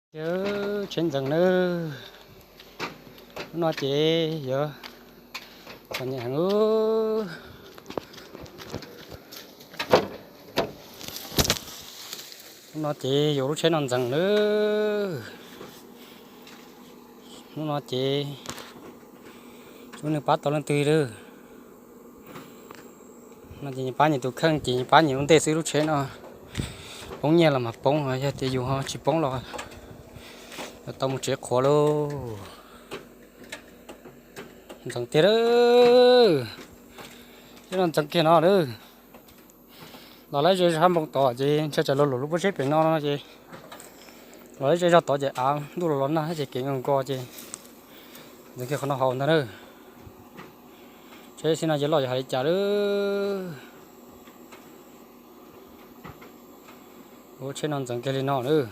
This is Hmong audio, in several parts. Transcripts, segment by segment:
Yawg tsheb ntxeev nawb. Hnub no ces yuav txom nyem heev. Hnub no ces yuav lub tsheb no ntxeev nawb. Hnub no ces tsis muaj neeg pab tau leej twg li. No ces nyias pab nyias tus kheej, ces nyias pab nyias lub ntej xwb, lub tsheb no poob nyiaj los mas poob, yog tias yus ho tsis poob los yuav tau mus tsev qhuav lauj. Ntxeev tiag lawm. Tsheb no ntxeev kiag no lawm. Los lawv zej zog hab npoo tod ces ntshai tsam luag luam lub pob zeb pem no no ces los lawv zej zog tod ces av ntuj los los nag ces kev nkaus nkaus ces ntxeev kiag qhov no hauv ntag na. Tsheb xwb no ces loj yuav hais li cas lawm. Ua tsheb no ntxeev kiag li no lawm.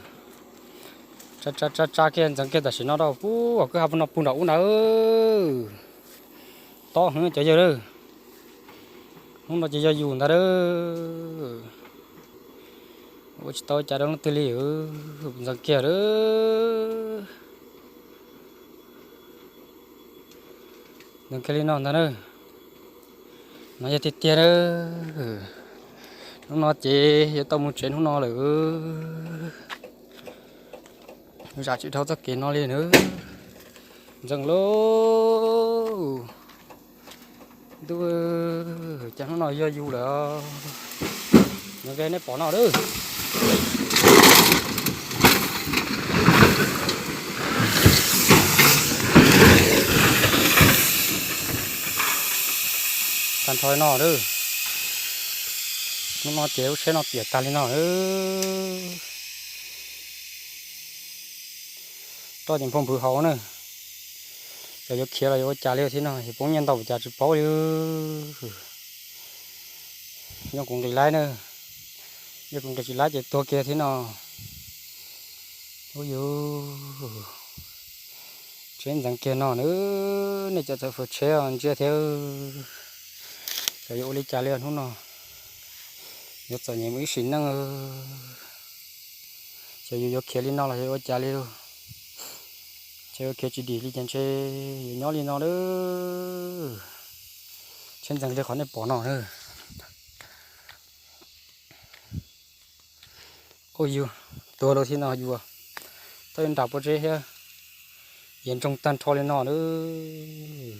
Tsa tsa tsa kiag ntxeev kiag tam sim no rau puag kwj ha no puag nram ub ntawd. Tob heev cov yawg lawm. Hnub no ces yog yus ntag lawm. Ua tsis tau cas rau leej twg li, ntxeev kiag lawm. Ntxeev kiag li no ntag na. No yog tiag tiag na. Hnub no ces yuav tau mus tsev hnub no lawm. Zam tsis dhau txoj kev no li na. Ntxeev lauj. Ntuj, cas hnub no yog yus lawm. Ntxeev kiag nej pom no lawm. Tag nrho li no lawm. Hnub no ces lub tsheb no tiam tag li no lawm. Roj ces nphau nphwv hauv na. Ces yuav khiav los yuav ua cas li thiab no, yuav poob nyiaj ntau ua cas tsis paub li. Nyob kuv nqis laib na, yog kuv nqis tsis laib ces tuag kiag thiab no. Ub yus, tsheb ntxeev kiag no na, nej cov txawm fawm tsheb ntsia thiab. Ces yuav ua li cas li hnub no, yuav txom nyem mus ib sim neej. Ces yus yuav khiav li no los yuav ua cas li lauj. Ces yuav khiav tsis dim li ces ntshe yuav nyob li no lawm. Tsheb ntxeev li qhov nej pom no na. Ub yus, tuag lawm thiab no yus, tau nram pob zeb thiab, yiav ntsoog tag nrho li no lawm.